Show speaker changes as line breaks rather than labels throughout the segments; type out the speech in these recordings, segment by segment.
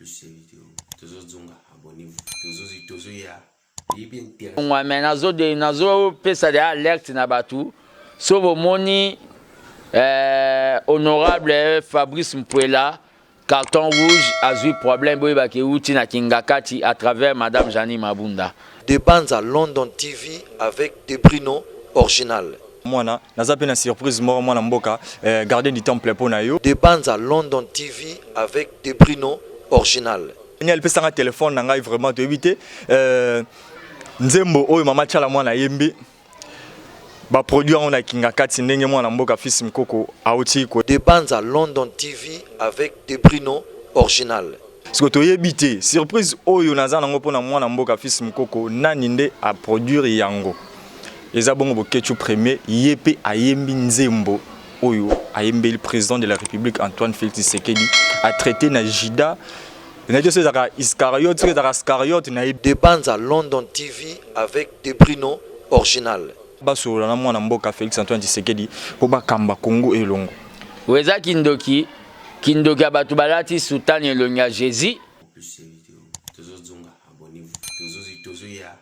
Plus vidéo tozozonga, abonnez-vous, tozoya.
Mais nazopesa de alerte na bato. So bomoni honorable Fabrice Mpuela, carton rouge, azwi problème, boyebaki euti na Kingakati à travers madame Jani Mabunda.
De Banza London TV avec Debrino Original.
Mwana naza mpe na surprise moko, mwana mboka gardien du temple, mpo na yo.
De Banza London TV avec Debrino Original.
Ni alipesanga telefone na ngai, vraiment toyebi te. Nzembo oyo mama Tiala mwana ayembi, baproduit yango na Kingakati, ndenge mwana mboka Fils Mokoko auti ko
De Banza London TV avec Debrino Original.
Siko toyebi te, surprise oyo naza nango mpona mwana mboka Fils Mokoko, nani nde aproduire yango? Eza bongo Bokechu Premier. Ye mpe ayembi nzembo oyo ayembeli président de la République Antoine Félix Tshisekedi, atraité na Judas nayebi te so ezalaka Iscariote, soki ezalaka Scariote, nayebi.
De Banza London TV avec Debrino Original.
Basolola na mwana mboka Félix Antoine Tshisekedi mpo bakamba Kongo elongo.
Oyo eza kindoki, kindoki ya bato balati soutane, elongi ya Jésus.
Plus vidéo tozozonga, abonnez-vous, tozoya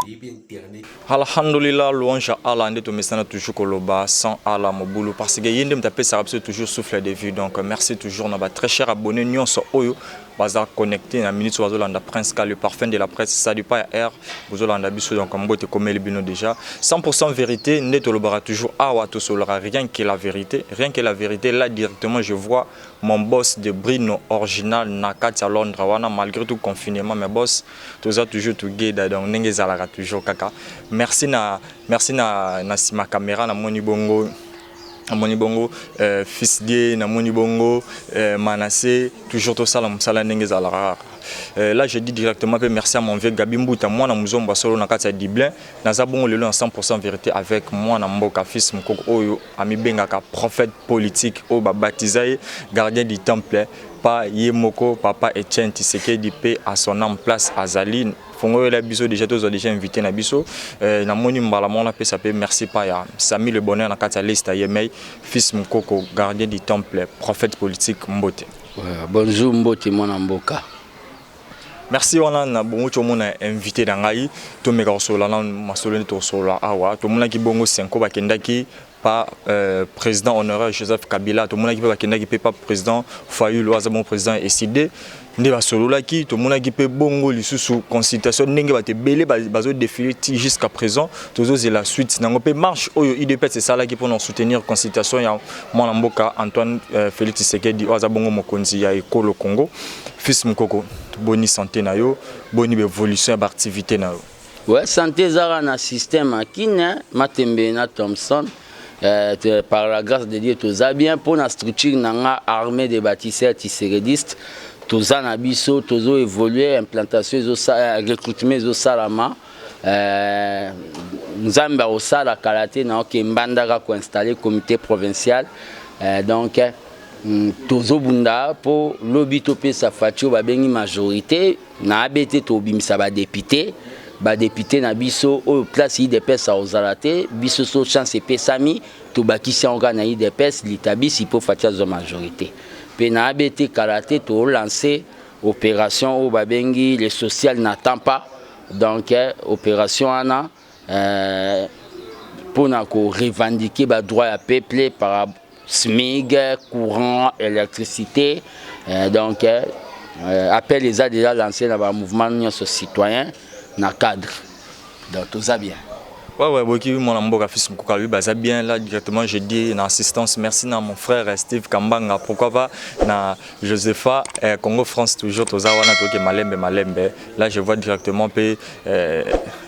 yebi internet.
Alhamdulillah, louange à Allah. Nde tomesana toujours koloba, sans Allah mobulu, parce que ye nde moto apesaka biso toujours souffle de vie. Donc merci toujours na batrès cher abonné nyonso oyo baza connecté na minute oyo bazolanda Prince K, le parfum de la presse. Ça dépend ya r bozolanda biso. Donc mbote ekomeli bino déjà. 100% vérité nde tolobaka toujours awa, tosololaka rien que la vérité, rien que la vérité. Là, directement, je vois mon boss de Brino Original na kati ya Londres wana. Malgré tout confinement, mais boss, toza toujours together. Donc ndenge ezalaka toujours kaka, merci na nsima caméra namoni bongo, namoni bongo fils die, namoni bongo Manassé. Toujours tosala mosala ndenge ezalaka kaka. Là, je dis directement mpe merci à mon vieux Gabi Mbuta, mwana mozombo solo na kati ya Dublin. Naza bongo lelo na 100% vérité avec mwana mboka Fils Mokoko, oyo amibengaka prophète politique, oyo babatiza ye gardien du temple pa ye moko papa Etienne Tshisekedi, mpe à son âme place azali. Fongo oyela biso déjà, tozwa déjà invité na biso. Namoni mbala moko napesa mpe merci pa ya Sami le Bonheur na kati ya liste ya yemei. Fils Mokoko, gardien du temple, prophète politique, mbote.
Ouais, bonjour, mbote mwana mboka.
Merci. Wana na bongo tomona invité na ngai, tomeka kosolola na masolo nde tosolola awa. Tomonaki bongo Senko bakendaki pa président honoraire Joseph Kabila, tomonaki mpe bakendaki mpe pa président Fayulu, aza bongo président Ecidé, nde basololaki. Tomonaki mpe bongo lisusu consultation, ndenge bato ebele bazodéfiler ti jusqu'à présent, tozozela suite nango. Mpe marche oyo UDPS esalaki mpona soutenir consultation ya mwana mboka Antoine Félix Tshisekedi, oyo aza bongo mokonzi ya ekolo Congo. Fils Mokoko, boni santé na yo? Boni baévolution ya baactivité na yo?
Ouais, santé ezaka na système akine Matembe na Thomson. Par la grâce de Dieu, toza bien. Mpo na structure na nga, Armée de bâtisseurs tshisekediste, toza na biso, tozo évoluer, implantation, recrutement ezosalama. Nzambe akosala kala te na oke mbandaka koinstaller comité provincial. Donc tozobunda mpo lobi topesa Fatshi oyo babengi majorité na abe te. Tobimisa badéputé na biso oyo place UDPS akozala te. Biso so chance epesami, tobakisi yango kaka na UDPS litabisi mpo Fatshi azwa majorité. Mpe na abe te, kala te tolance opération oyo babengi le social n'attend pas. Donc opération wana mpona korevendiquer badroit ya peuple par SMIG, courant, électricité. Donc appel eza déjà lancé na bamouvement nyonso citoyen na cadre. Donc toza bien.
Ouais, boki mwana mboka Fils Mokoko lui baza bien. Là, directement, je dis na assistance, merci na mon frère Steve Kambanga, pourquoi pas na Josepha Congo France. Toujours toza wana, toke malembe malembe. Là, je vois directement pe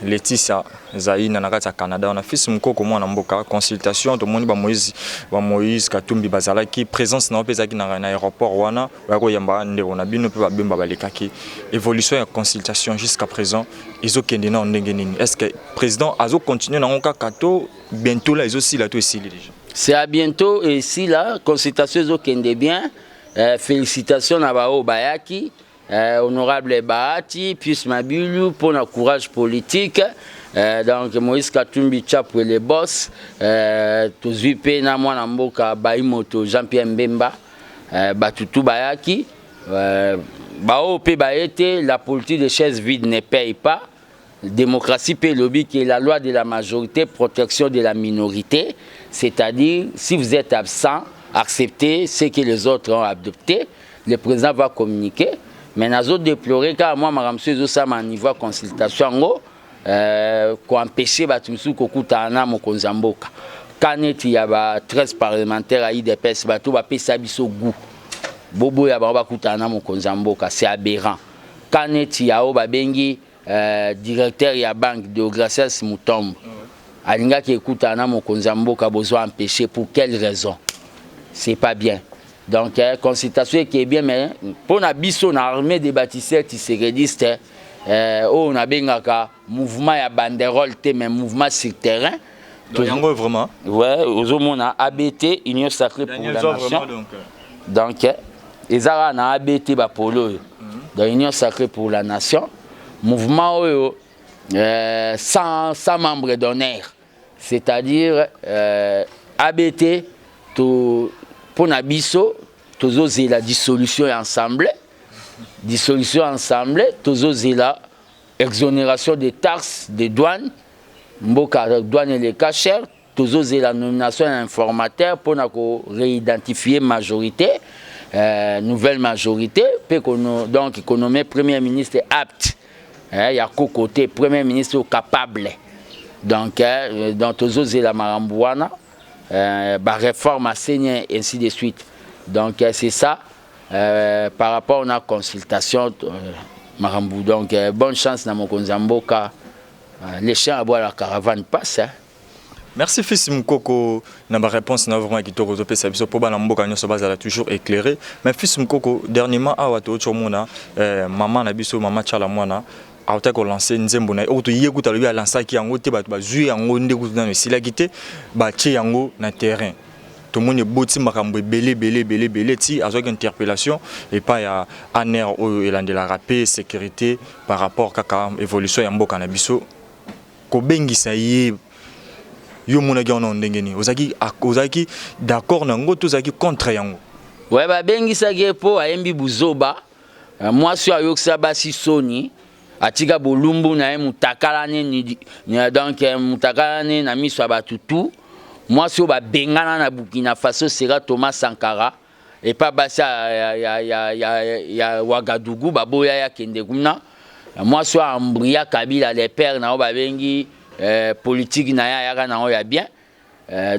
Laetitia Zaina na kati ya Canada wana. Fils Mokoko, mwana mboka, consultation, tomoni ba Moïse Katumbi bazalaki, présence na mpe ezalaki na aéroport wana, baya koyamba ndeko na bino mpe babemba balekaki. Évolution ya consultation jusqu'à présent ezokende na ndenge nini? Est ce que président azocontinue nango kaka to bientôt là ezosila to esili déjà?
C'est à bientôt esila. Consultation ezokende bien. Félicitations na baoyo bayaki, honorable Bahati, Pius Mabilu, mpona courage politique. Donc Moïse Katumbi Chapwe le boss, tozwi mpe na mwana mboka Baimoto Jean-Pierre Mbemba, bato tu bayaki. Baoyo mpe baye te. La politique de chaise vide ne paye pas. Démocratie mpe elobi que la loi de la majorité, protection de la minorité, c'est-à-dire si vous êtes absent, acceptez ce que les autres ont adopté. Le président va communiquer, mais nazo déplorer kaka mwa makambo mosusu ezosalama na niveau ya consultation yango, koempêcher bato mosusu kokutana na mokonzi ya mboka, ka neti ya ba 13 parlementaire ya UDPS. Bato bapesa biso goût, boboya bango bakutana na mokonzi ya mboka, c'est aberrant. Ka neti ya oyo babengi directeur ya banque, Deogracias Mutombo, alingaki ekutana na mokonzi ya mboka, bozwa empêché pour quelle raison? C'est pas bien. Donc consultation eke bien, mais mpo na biso na armée de bâtisseurs tshisekediste, oyo nabengaka mouvement ya banderole te, mais mouvement sur terrain.
Donc yango vraiment.
Ouais, ozomona ABT, Union sacrée pour la nation. Donc eza kaka na ABT, bapolo oyo. Donc Union sacrée pour la nation, mouvement oyo sans membre d'honneur, c'est-à-dire ABT. To mpo na biso tozozela dissolution ya ensemble, dissolution ensemble. Tozozela exonération des taxes de douane, mboka douane eleka cher. Tozozela nomination ya informateur mpona koréidentifier majorité, nouvelle majorité mpe donc konommer premier ministre apte, ya koko te, premier ministre capable. Donc tozozela makambo wana, baréforme asenia, ainsi de suite. Donc c'est ça par rapport na consultation, makambo. Donc bonne chance na mokonzi ya mboka. Les chiens aboient, la caravane passe, hein.
Merci fils Mukoko na baréponse na vraiment kitoko ozopesa biso mpo bana mboka nyonso bazala toujours éclairé. Mais fils Mukoko, dernièrement awa touti omona mama na biso, mama Tshala Mwana, autaki kolancer nzembo na ye oyo toye kuta alobi alansaki yango te. Bato bazwi yango nde kutu nano esilaki te, batie yango na terrain. Tomoni eboti makambo ebele ebele ebele ebele ti azwaki interpellation epai ya ANR oyo elandelaka mpe sécurité par rapport kaka évolution ya mboka na biso, kobengisa ye. Yo omonaki wana ndenge nini? Ozalaki d'accord na yango to ozalaki contre yango?
We, babengisaki ye mpo ayembi buzoba. Mwasi oyo ayokisa basi soni, atika bolumbu na ye, mutakala ne, donc mutakala ne na miso ya bato tu. Mwasi oyo babengana na Burkina Faso sera Thomas Sankara epa basi ya Ouagadougou baboya ye akende kuna. Mwasi oyo ambria Kabila le père na oyo babengi politique na ye ayaka nango ya bien.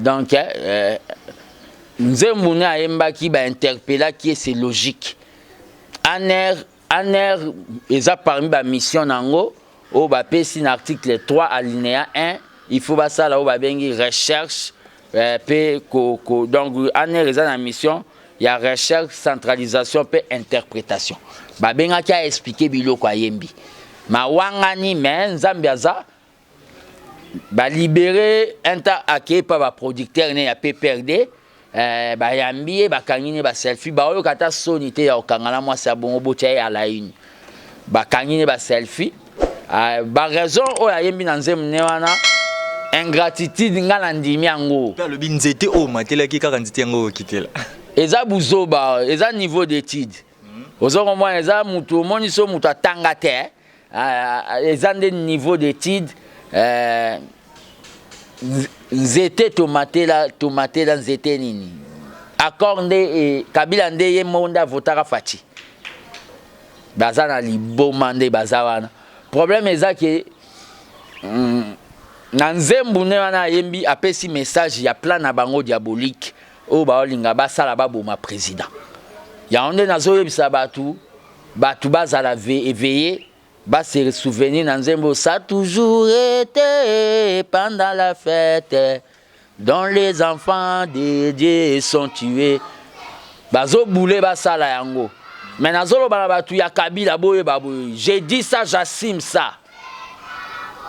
Donc nzembo ne ayembaki, bainterpellaki ye, c'est logique. ANR, ANR eza parmi bamission nango oyo bapesi na article 3 alinéa 1. Il faut basala oyo babengi recherche mpe donc ANR eza na mission ya recherche, centralisation mpe interprétation. Babengaki aexpliquer biloko ayembi mawangani, me Nzambe aza balibérer inta akei mpa baproducteur ne ya PPRD. Bayambi ye, bakangi ne baselfie. Baoyoka ata soni te ya kokanga na mwasi ya bongo, botya ye à la une, bakangi ne baselfie. Baraison oyo ayembi na nzembo ne wana, ingratitude, nga na ndimi yango.
Mpe alobi nzete oyo matelaki kaka nzete yango okitela.
Eza buzoba, eza niveau d'étude. Ozo komona eza mutu omoni so mutu atanga te, eza nde niveau d'étude. Nzete tomatela, tomatela nzete nini? Accord nde Kabila nde ye moko nde avotaka Fatshi. Baza na liboma nde baza wana. Problème eza ke na nzembo nde wana ayembi, apesi message ya plan na bango diabolique oyo baolinga basala, baboma président. Yango nde nazoyebisa bato, bato bazala éveillé, base souvenir na nzembo. Ça toujours été pendant la fête dont les enfants de Dieu sont tués. Bazobule basala yango, mais nazoloba na bato ya Kabila, boyeba boye, j'ai dit ça, j'assume ça.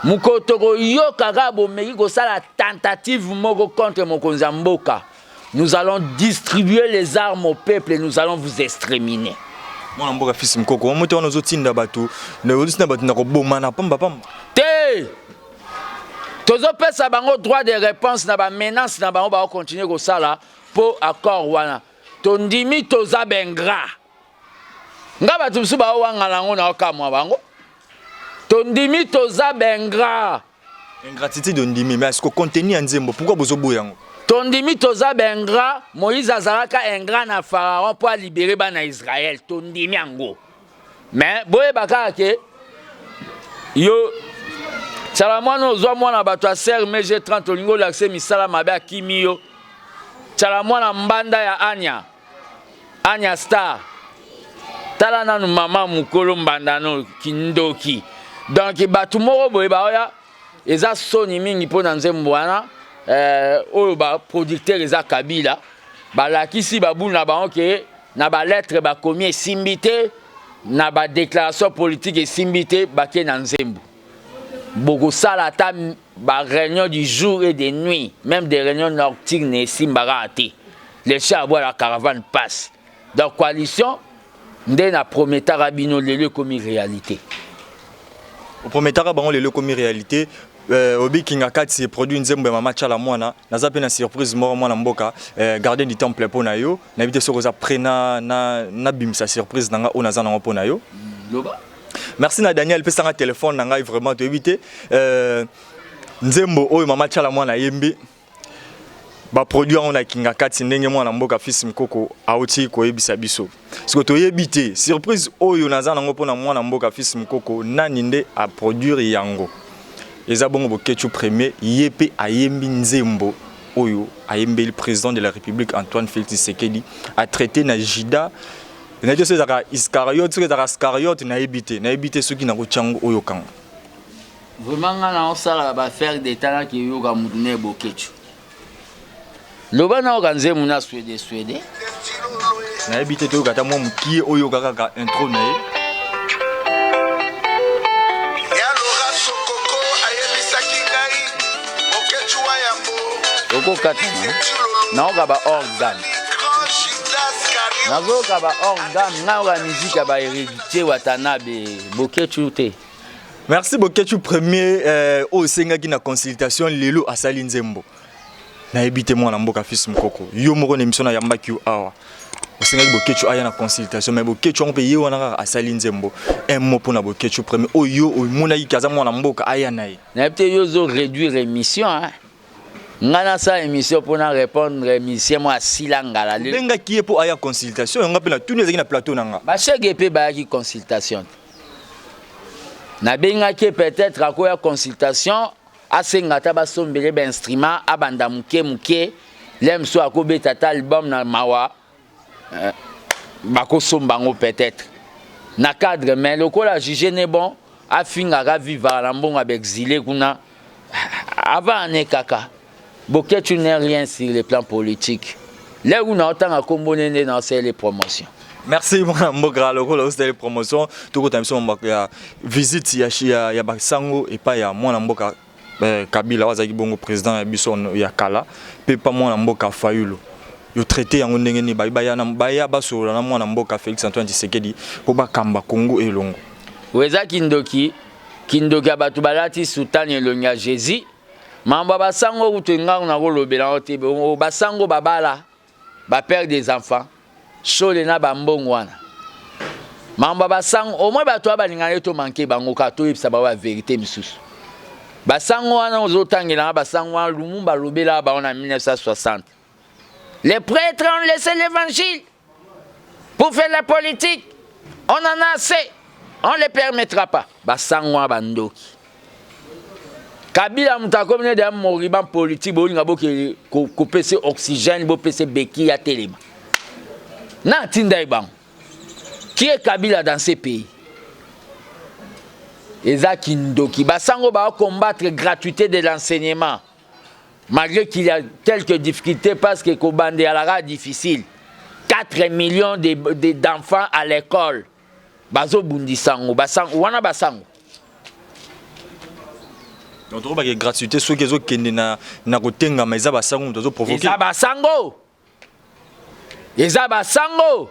Mokolo tokoyoka kaka bomeki kosala tentative moko contre mokonzi ya mboka, nous allons distribuer les armes au peuple et nous allons vous exterminer.
Mwana mboka fils Mukoko, omo te wana ozotinda bato, ozotinda bato na kobomana pamba pamba.
Te, tozopesa bango droit de réponse na bamenace na bango. Bakocontinuer kosala mpo accord wana tondimi, toza baingrat. Nga bato mosusu baowangana yango na okamwa bango. Tondimi toza baingrat.
Ingratitude ondimi, mais est-ce que contenu ya nzembo pourquoi bozoboya yango?
Tondimi toza baingrat. Moïse azalaka ingrat na Pharaon mpo alibere bana Israël. Tondimi yango. Mais boyeba kaka ke yo tshala mwana ozwa mwana bato ya ser mg 30 olingi olakise misala mabe akimi yo. Tshala mwana mbanda ya Anya. Anya star. Tala nanu mama mukolo mbanda no kindoki. Donc bato moko boye baoya eza soni mingi mpo na nzembo wana eh, oyo ba producteur eza Kabila balakisi babulu na bango ke na ba lettre bakomi esimbi te na ba déclaration politique esimbi te bake na nzembo bokosala ata ba réunion du jour et de nuit même des réunions nocturnes esimbaka te le chat aboie la caravane passe. Donc coalition nde na prometaka bino lelo ekomi réalité.
Oprometaka bango lelo ekomi réalité. Obi kinga kati produit nzembo ya mama Tshala Mwana naza pe na surprise moko mwana mboka gardien du temple po na yo nayebi te soki oza prêt na na na bimisa surprise na nga oyo naza nango po na yo.
Loba.
Merci na Daniel pesa nga téléphone na ngai vraiment toyebi te nzembo oyo mama Tshala Mwana ayembi ba produit yango na kinga kati ndenge mwana mboka fils Mukoko auti koyebisa biso. Siko toyebi te surprise oyo naza nango mpona mwana mboka fils Mukoko nani nde a produire yango. Eza bongo Boketshu premier ye pe ayembi nzembo oyo ayembeli président de la République Antoine Félix Tshisekedi a traité na Judas nayebi te soki ezalaka Iscariote soki ezalaka Iscariote nayebi te nayebi te soki nakotia yango oyo kanga.
Vraiment nga na osala ba faire d'état na kiyoka mutu na Boketshu. Loba na oka nzembo na Swede Swede.
Nayebi te toyoka ata mwa mokie oyoka kaka intro na ye.
Okokata naoka ba organe nazoyoka ba organe nayoka musique ya ba héritier Watanabe Boketshu te.
Merci Boketshu premier oyo osengaki na consultation lelo asali nzembo. Nayebi te mwana mboka fils Mukoko yo moko na émission na yambaki yo awa osengaki Boketshu aya na consultation mais Boketshu yango mpe ye wana kaka asali nzembo. Un mot mpona Boketshu premier oyo yo omonaki ke aza mwana mboka aya na ye.
Nayebi te yo ozo réduire émission hein. Nga nasala émission mpo na répondre musicien moko asila ngala.
Obengaki ye mpo aya consultation yango mpe natuni ezalaki na plateau na nga.
Bashege mpe bayaki consultation te. Nabengaki ye peut-être akoya consultation asenga ata basombele ba instrument abanda moke moke le mosusu akobeta ata album na mawa bakosomba yango peut-être na cadre mais lokola juge ne bon afingaka vivaka na mbongo ya baexile kuna avant ane kaka Boketshu n'est rien sur le plan politique lere kuna otanga kombo ne nde na osaleli promotion.
Merci mwana mboka lokola osali promotion tokota biso mambako ya visite ya, ya, ya basango epai ya mwana mboka Kabila oyo azalaki bongo président ya biso ya kala mpe pa mwana mboka Fayulu yo traité yango ndenge nini bayi baya na baya basolola na mwana mboka Félix Antoine Tshisekedi mpo bakamba Congo elongo.
Oyo eza kindoki, kindoki ya bato balati soutane elongi ya Jesus. Mambo ya basango kutu ngango nakolobela yango te, bongo basango babala ba père des enfants sole na ba mbongo wana mambo ya basango au moins bato wana balingana ye to manke bango kaka toyebisa bango ba verité misusu basango wana ozotangela nga basango wana Lumumba alobela bango na 1960 les prêtres ont laissé l'évangile pour faire la politique, on en a assez, on ne les permettra pas. Basango wana bandoki. Kabila moto akomi nde deya moriban politique, bolinga boke kopesa oxygène, bopesa beki ya telema. Na atinda ye bango. Qui est Kabila dans ce pays? Eza kindoki. Basango ba combattre gratuité de l'enseignement. Malgré qu'il y a quelques difficultés parce que kobande alaka difficile. 4 millions d'enfants à l'école. Bazo bundisango, basango, wana basango.
Donc tokobaka gratuité soki ezokende na, na kotengama eza basango moto azoprovoke.
Eza basango. Eza basango.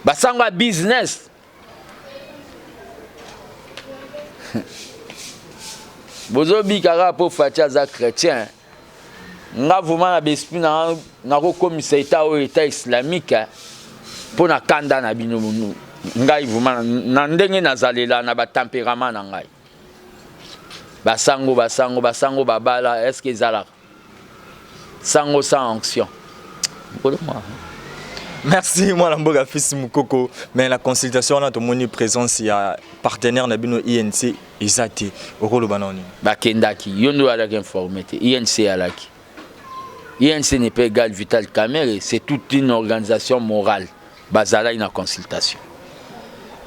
Basango ya business. Bozobika kaka mpo Fatshi aza chrétien. Nga vraiment na b'esprit na nakokomisa etat oyo etat islamique. Mpo na kanda na bino, ngai vraiment na ndenge nazalela na batempérament na ngai, basango basango basango babala, est ce que ezalaka sango sans onction?
Merci, mwana mboka Fils Mukoko. Mais la consultation wana, tomoni présence ya partenaire na bino INC eza te. Okoloba na nini?
Bakendaki, yo nde oyalaki informé te. INC alaki, INC n'est pas égal Vital Kamerhe, c'est toute une organisation morale. Bazalaki na consultation.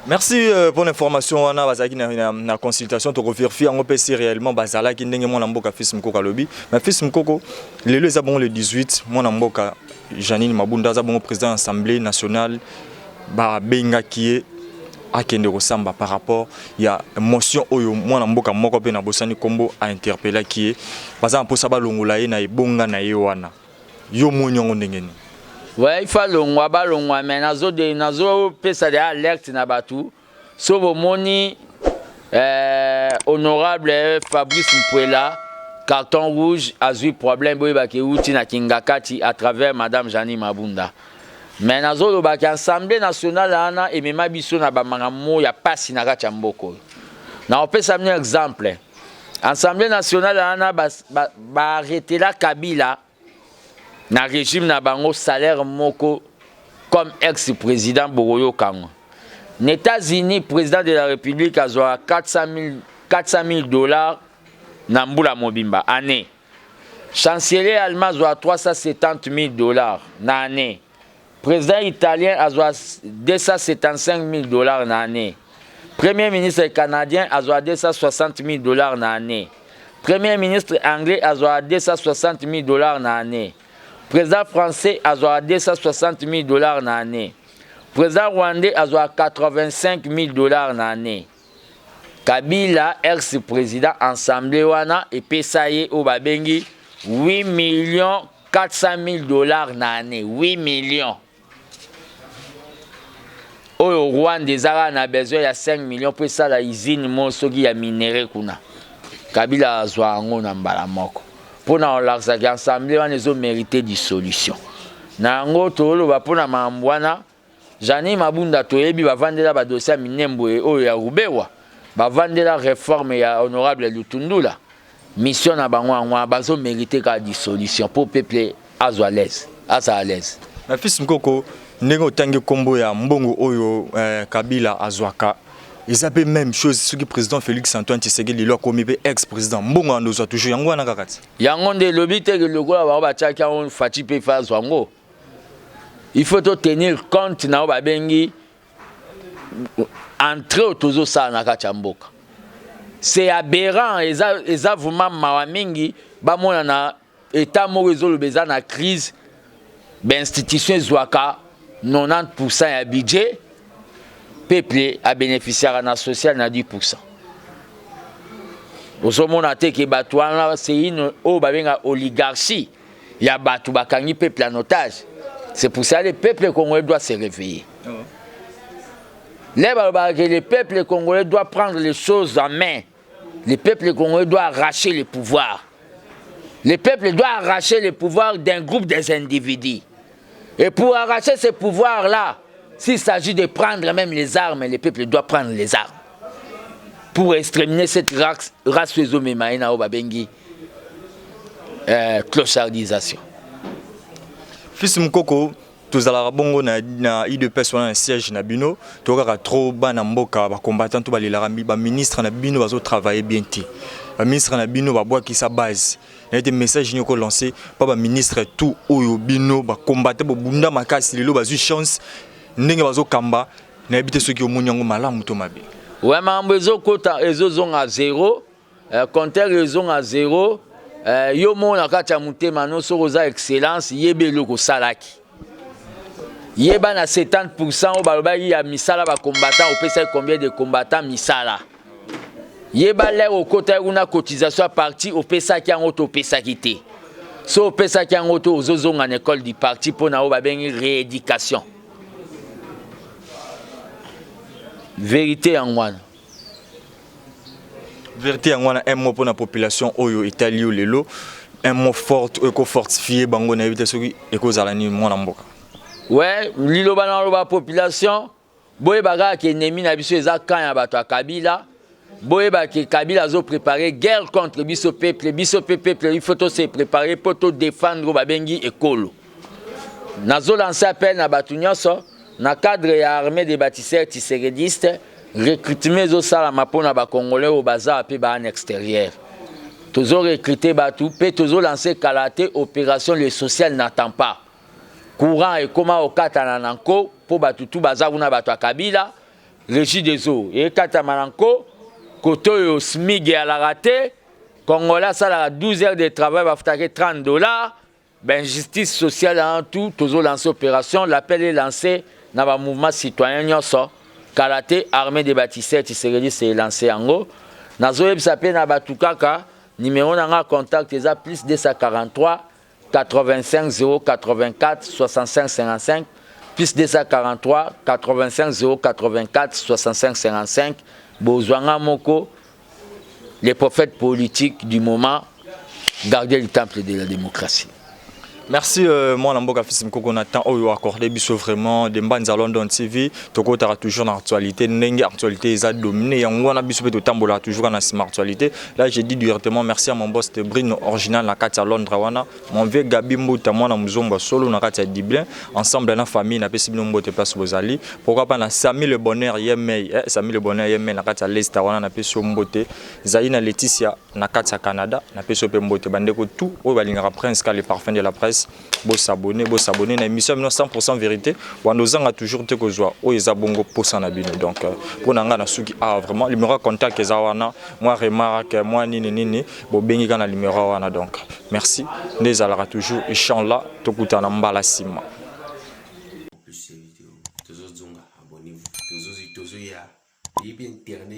Merci pour l'information wana. Bazalaki na consultation, tokovérifie yango mpe si réellement bazalaki ndenge mwana mboka Fils Mokoko alobi. Mais Fils Mokoko, lelo eza bongo le 18, mwana mboka Janine Mabunda aza bongo président ya Assemblée nationale, babengaki ye akende kosamba par rapport ya motion oyo mwana mboka moko mpe nabosani nkombo ainterpellaki ye. Baza na mposa balongola ye na ebonga na ye wana. Yo moni yango ndenge nini?
Ouais, il faut alongwa, balongwa, mais nazopesa de alerte na bato. So bomoni honorable Fabrice Mpuela carton rouge azwi problème, boyebaki euti na Kingakati à travers madame Jani Mabunda. Mais nazolobaki, Assemblée nationale wana emema biso na bamakambo ya pasi na kati ya mboka oyo. Naopesa bino exemple: Assemblée nationale wana baarretela ba Kabila na régime na bango salaire moko comme ex président. Bokoyoka yango na États-Unis, président de la République azwaka 400 000 $, na mbula mobimba, année. Chancelier allemand azwaka 370 000 $ na année. Président italien azwa 275 000 $ na année. Premier ministre canadien azwa 260 000 $ na année. Premier ministre anglais azwa 260 000 $ na année. Président français azwa 260 000 $ na année. Président rwandais azwa 85 000 $ na année. Kabila, ex président, assemblée wana epesa ye oyo babengi 8 millions 400 000 $ na année. 8 millions oyo Rwanda eza kaka na besoin ya 5 millions mpo esala usine mo soki ya minerai kuna. Kabila azwa yango na mbala moko. Mpona kolakisaki assemblée wana ezomérite dissolution na yango. Toloba mpona makambo wana, Jani Mabunda, toyebi bavandela badossier ya Minembwe oyo ya Ruberwa, bavandela réforme ya honorable Lutundula. Mission na bango yango wana, bazomérite kaka dissolution mpo peuple azwa l'aise, aza à l'aise.
Na Fils Mokoko, ndenge otangi nkombo ya mbongo oyo Kabila azwaka, eza mpe même chose soki président Félix Antoine Tshisekedi lelo akomi mpe ex président, mbongo wana ozwa toujours yango wana kaka ti?
Yango nde elobi te ke lokola bango batiaki yango, Fatshi mpe fa azwa yango. Il faut totenir compte na oyo babengi entrée oyo tozosala na kati ya mboka. C'est aberrant, eza vraiment mawa mingi. Bamona na état moko ezoloba eza na crise, bainstitution ezwaka 90 ya budget, peuple abénéficiaka na social na 10. Ozomona te ke bato wana, c'est une oyo babenga oligarchie ya bato bakangi peuple en otage. C'est pour ça le peuple congolais doit se réveiller. Là balobaka que le peuple congolais doit prendre les choses en main, le peuple congolais doit arracher le pouvoir. Le peuple doit arracher le pouvoir d'un groupe des individus. Et pour arracher ce pouvoir-là, s'il s'agit de prendre même les armes, le peuple doit prendre les armes pour exterminer cette race ezomema ye na oyo babengi clochardisation.
Fils Mokoko, tozalaka bongo na UDPS wana, na siège na bino, tokaka trop bana mboka bacombattant to balelaka baministre na bino bazotravaille bien te, baministre na bino babwakisa base. Naye te, message nini okolance mpa baministre tout oyo bino bacombattant bobunda makasi, lelo bazwi chance ndenge bazokamba? Nayebi te soki omoni yango malamu to mabe.
We, makambo ezokota, ezozonga zéro, compteur ezonga zéro. Yo moko na kati ya motema no, soki oza excellence, yeba eloko osalaki. Yeba na 70 oyo balobaki ya misala bacombattant, opesaki combien de combattant misala? Yeba lere okotaki kuna, cotisation ya parti opesaki yango to opesaki te? So opesaki yango to, ozozonga na école du parti mpo na oyo babengi rééducation. Vérité yango wana.
Vérité yango wana. Un mot mpona population oyo etali yo lelo, un mot fort oyo ekofortifie bango, nayebi te soki ekozala nini, mwana mboka.
Ouais, liloba na loba population, boyeba kaka ke ennemi na biso eza camp ya bato ya Kabila. Boyeba ke Kabila azo préparer guerre contre biso peuple. Biso pe peuple, il faut to se préparer po to défendre babengi ekolo. Nazo lancer appel na bato nyonso na cadre ya armée des bâtisseurs tshisekedistes. Recrutement ezosalama mpona bacongolais oyo baza mpe baa na extérieur. Tozo recruter bato mpe tozolancer kala te opération "Le social n'attend pas". Courant ekóma kokatana na nko mpo bato tu baza kuna, bato ya Kabila. Régie des eaux ekatama na nko. Kote oyo SMIG eyalaka te. Congolais asalaka 12 heures de travail, bafutaki 30 $. Bainjustice sociale en tout. Tozolancer opération, l'appel est lancé na bamouvement citoyen nyonso. Kala te, armée de bâtisseurs Tshisekedi se lancé yango. Nazoyebisa mpe na bato kaka, numéro na nga contact eza plus 243 85 084 65 55, plus 243 85 084 65 55. Bozwanga moko, les prophètes politiques du moment, gardez le temple de la démocratie.
Merci mwana mboka Fils Mukoko na temps oyo accordé biso vraiment de Mbanza London TV. Tokotaka toujours na actualité, ndenge actualité eza dominé yango wana, biso mpe totambolaka toujours na nsima actualité. Là, j'ai dit directement merci à mon boss de Brino original na kati ya Londres wana, mon vieux Gabi Mbuta, mwana mozombo solo na kati ya Dublin, ensemble na famille. Napesi bino mbote place bozali. Pourquoi pas na Sami le Bonheur Yemei, eh, Sami le Bonheur Yemei na kati ya Leicester wana, napesi yo mbote. Zali na Laetitia na kati ya Canada, napesi yo mpe mbote. Bandeko tout oyo balingaka Prince ka le parfum de la presse, bosabonner, bosabonner na émission bino 100% vérité wanda ozanga toujours te kozwa oyo eza bongo posa na bino. Donc mpo na ngai na suki ah, vraiment numéro ya contact eza wana, mwa remarque, mwa nini nini, bobengi kaka na numéro wana. Donc merci, nde ezalaka toujours échange la, tokutana mbala nsima.
Plus vidéo tozozonga, abonnez-vous, tozoya yebi internet.